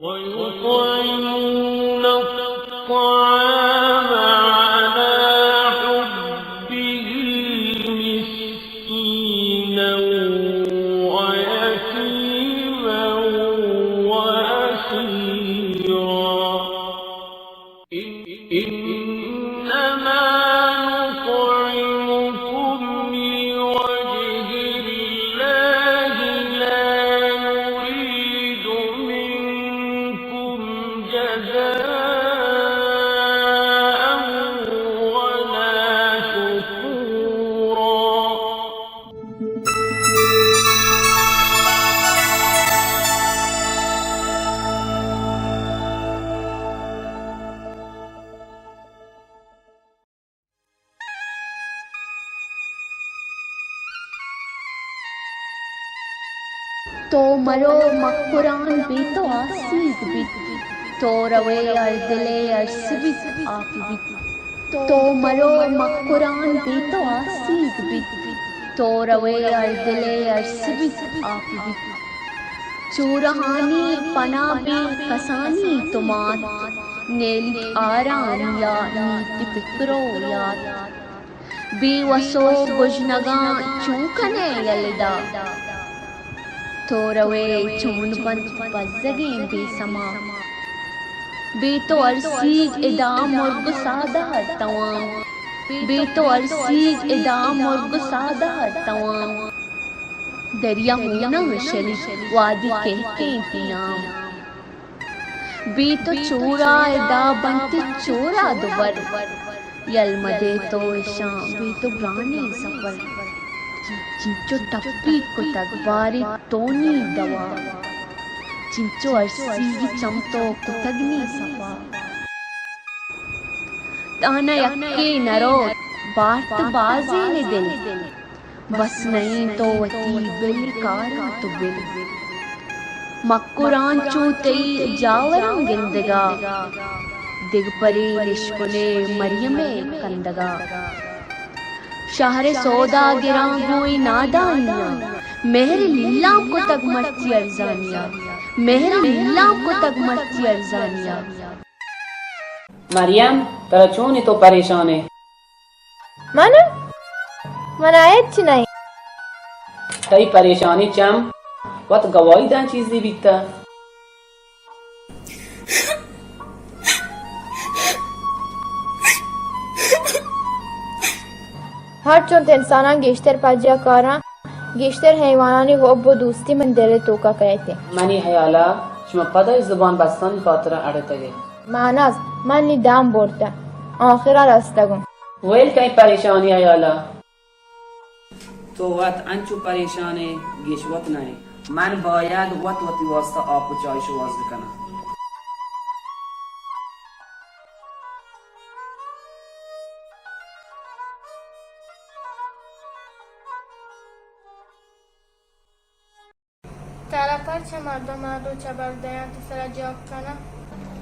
ويطعمون الطعام على حبه مسكينا ويتيما وأسيرا. إنما نطعمكم لوجه الله لا نريد منكم جزاء ولا شكورا. تو مرو مکران بے تو آسیگ بیت، تو روئے ہر دلے ارس بیت آپ بیت۔ تو مرو مکران بے تو آسیگ بیت، تو روئے ہر دلے ارس بیت آپ بیت۔ چورہانی پناہ بے کسانی تو مات، نیلیت آرامیا نی تئی پکر و یات۔ بے وس و گژنگاں چون کنئے یلہ دات؟ تو روئے چون بنت بزگیں بے سما۔ بے تو ارسیگ ادا مرگ سادہ توان۔ بے تو ارسیگ ادا مرگ سادہ توان۔ دریا ہوناں شلیت وادی کہکیں تئی نام۔ بے تو چورا ادا بنت چورا دوبر۔ یل مدے تو اشاں بے تو گرانیں سفر۔ چنچو ٹپی کتگ باریں تو نی دوا۔ چنچو ارسیگی چم تو کتگ نی صفا۔ تہنا یکے نہ روت بارت بازینے دل۔ بس نہ انت تو وتی بل کاراں تو بل۔ مکران چو تئی جاوراں گندگا۔ دگپرے نشکنے مریم ء کندگا۔ شہر سوداگراں گوں اے نادانیاں۔ مہر لیلام کتگ مرچی ارزانیا۔ مہر لیلام کتگ مرچی ارزانیا۔ مریم، ترا چون انت، تو پریشان ئے؟ من؟ من ء ہچ نہ انت۔ تئی پریشانی چم وت گواہی داں چیزے بیتہ۔ ہر چنت انساناں گیشتر پجا کاراں، گیشتر حیوانانی حب و دوستی من دل ء توکا کئیت انت۔ منی ہیالا شما پدا اے زبان بستانی خاطرا اڑتگ ئے۔ ماناز، من نی دام برتہ، آخرا رستگوں۔ ویل کئے پریشانی ہیالا۔ تو وت انچو پریشان ئے، گیش وت نہ ئے۔ من باید وت وتی واسطہ آپ و چائی شوہاز بکناں۔ ترا پرچا مردم ء روچ ء بر دیاں تئی سرا جاک کناں؟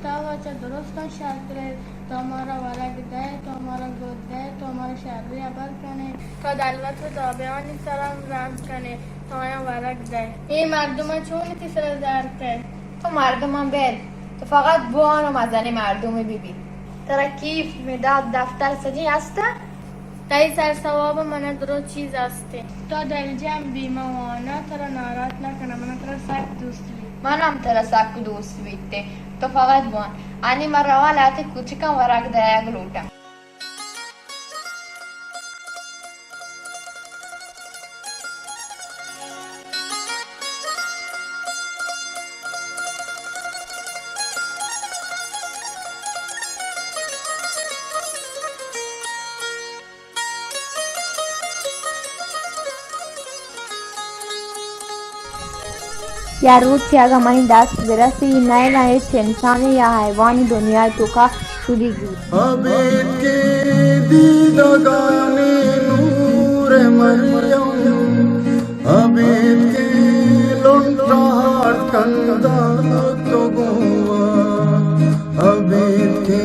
تو واجہ درستاں شر ئے، تو مارا ورگ دئے، تو مارا گد دئے، تو مارا شری ہبر کن ئے۔ تو دلوت و دابیانی سرا رند کن ئے، تو آیاں ورگ دئے۔ اے مردماں چون تئی سرا زہر کئیت؟ تو مردماں بل، تو فقط بوان و مزنیں مردمے بہ بی۔ ترا کیف، مداد، دفتر سجیں ہست انت؟ تئی سر ثواب ء من ء درو چیز است انت۔ تو دلجم بی، من واناں، ترا ناراض نہ کناں، من ء ترا سک دوست بیت۔ من ہم ترا سک دوست بیت۔ تو فقط بوان، انی من رواں لہتے کچکاں ورگ دئیگ لوٹاں۔ یا روچے اگاں منی دست برسی، نئیلاں ہچ انسانے یا حیوانے دنیا ء توکا شدیگ بیت۔ ابید کہ دیدگانی نور مریم، ابید کہ لنٹارت کندگ تو گوں، ابید کہ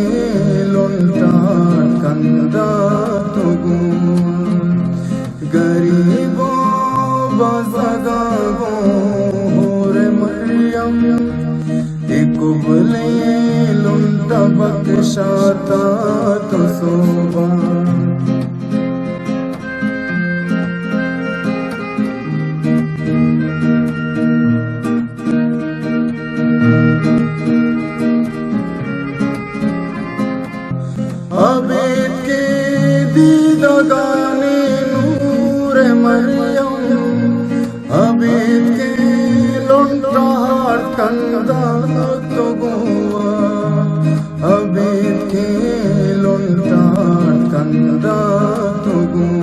لنٹارت کندگ تو گوں۔ گریب و بزگاں گوں ہور مریم، اے کو شاتا تو سوبان۔ ابید کہ دیدگانی نور مریم، ابید کہ لنٹارت کندگ تو گوں، ابید کہ لنٹارت کندگ تو گوں۔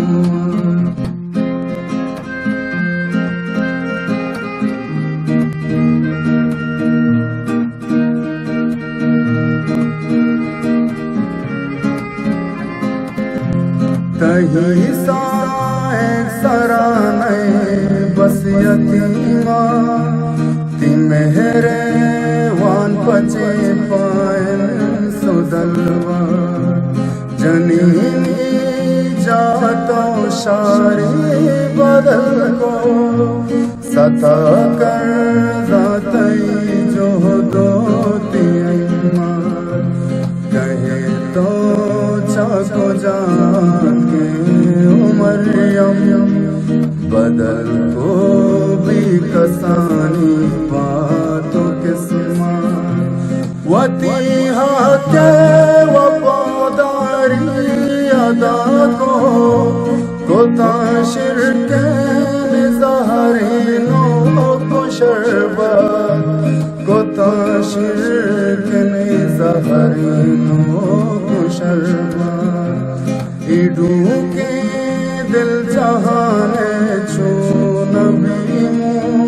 تئی ساہگ سرا نئے بس یتیما، تئی مہر وان پچے پائن سدلوا۔ جنینی جات و شاری بدل کو، ستا کرزا تئی جہد و تئی ایمان۔ کہے تو چا کجا اتکے او مریم، بدل کو بی کسانی پات و قسمان۔ وتی حق ءِ وفاداری ادا کو، کتاں شرکین زہریں نوک و شربت، کتاں شرکین زہریں نوک و شربت۔ اے ڈوکیں دل جہان ءَ چو نبیمو،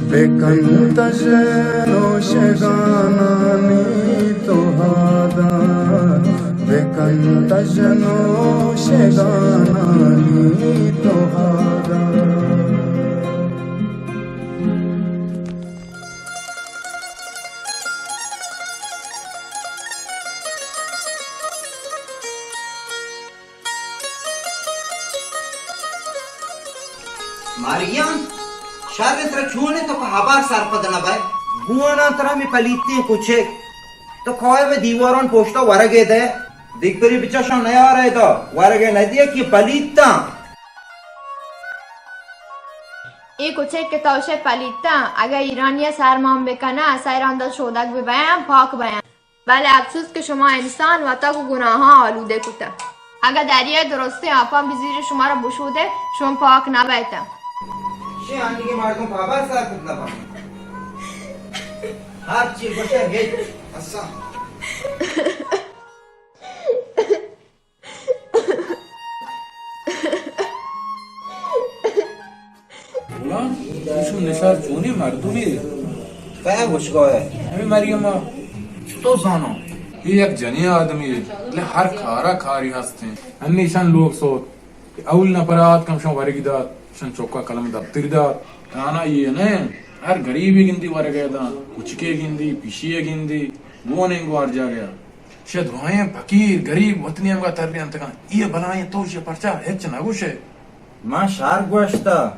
بکن تژن و شگانانی تو ہادار، بکن تژن و شگانانی تو ہادار۔ مریم، شر انت، ترا چون انت، تو پہ ہبر سرپد نہ بئے؟ گواناں ترا ہمے پلیتیں کچک، تو کائے مئے دیواران پشتا ورگے دئے۔ دگبری بچا شان نیارے دا، ورگے نہ دیئے کہ پلیتاں۔ اے کچک کہ تو شے پلیتاں، اگہ ایرانیا سر مان بکناں، سئے رندا شودگ ببیاں، پاک بیاں۔ بلے افسوس کہ شما انسان وتگ و گناہاں آلودہ کتگ۔ اگاں دریائے درستیں آپاں بزیرے شمارا بشودے، شما پاک نہ بیتگ۔ شے آنیگیں مردم پہ ہبر سر کت نہ بنت۔ ہر چی گوشے ہچ۔ اسا۔ گڑا ایشو نشار چونیں مردمے؟ کیا گوشگا ئے؟ ہمے مریم ءَ۔ چطور زاناں؟ اے یک جنیں آدمے، بلے ہر کارا کاری ہستیں۔ ہنی ایشان لوگ سوت کہ اول نپر آتک، ہمشان ورگی دات، شان چکا قلم دپتری دات۔ تانا اے نہ، ہر گریبے گندی ورگے داں، کچکے گندی، پیشیے گندی، گونیں گوار جاگہ۔ شہ دراہیں پکیر، گریب، وطنی ہمگا ترینتگاں۔ اے بلائیں تو شہ پرچا ہچ نہ گوشے؟ من شر گوشتہ۔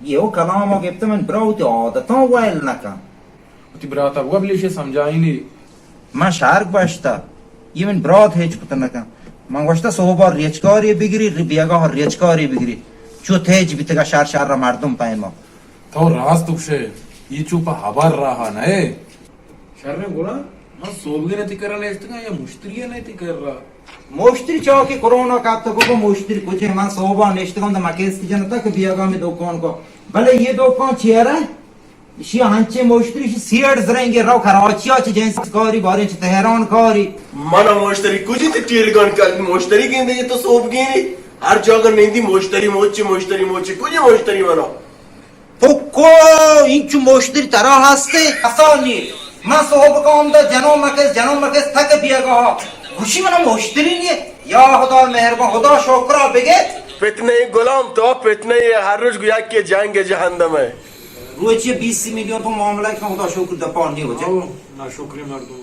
اے او کلام ءَ گپتہ من برا وتی عادتاں ویل نہ کن۔ وتی برات ءَ بگو بلے شہ سمجھائینی۔ من شر گوشتہ۔ اے من برات ہچ کت نہ کن۔ من گوشتہ صحب ءَ ریچکاری بگری، ری-، بیگاہ ءَ ریچکاری بگری۔ چو تیج بیتگا شر شر مردم پیما۔ تو راست گوشے، اے چو پہ ہبر راہ نہ اے۔ شریں گڑا من سوبگین ءَ تئی کرا نشتگاں یا مشتری ءَ نئے تئی کرا؟ مشتری چا کہ کرونا کپتگ، گو مشتری کجے؟ من سوبا نشتگاں داں مکیست جنتا کہ بیاگا ہمے دکان کو۔ بلے اے دکان چیرے؟ اشی ہنچیں مشتری، اشی سیٹ زرنگے، رو کراچی ءَ چہ جنس کاری، باریں چہ تہران کاری۔ من مشتری کجی؟ تئی ٹیلگان کل مشتری گندے، تو سوبگینے۔ ہر جاگہ نندی مشتری موچی، مشتری موچی، کجے مشتری منا؟ پکو، اینچو مشتری ترا ہستے؟ کسانی۔ من صحب کام دا جنو مکس، جنو مکس تک بیگا۔ گوشی منا مشتری نیے۔ یا خدا مہربان، خدا شکرا بگے۔ فتنہ غلام تو، فتنہ، ہر روز گویا کہ جنگ جہندم ہے۔ روچی بیست میلیون تو معاملہ کن، خدا شکر دپا نہیں ہو جائے۔ او، ناشکری مردم۔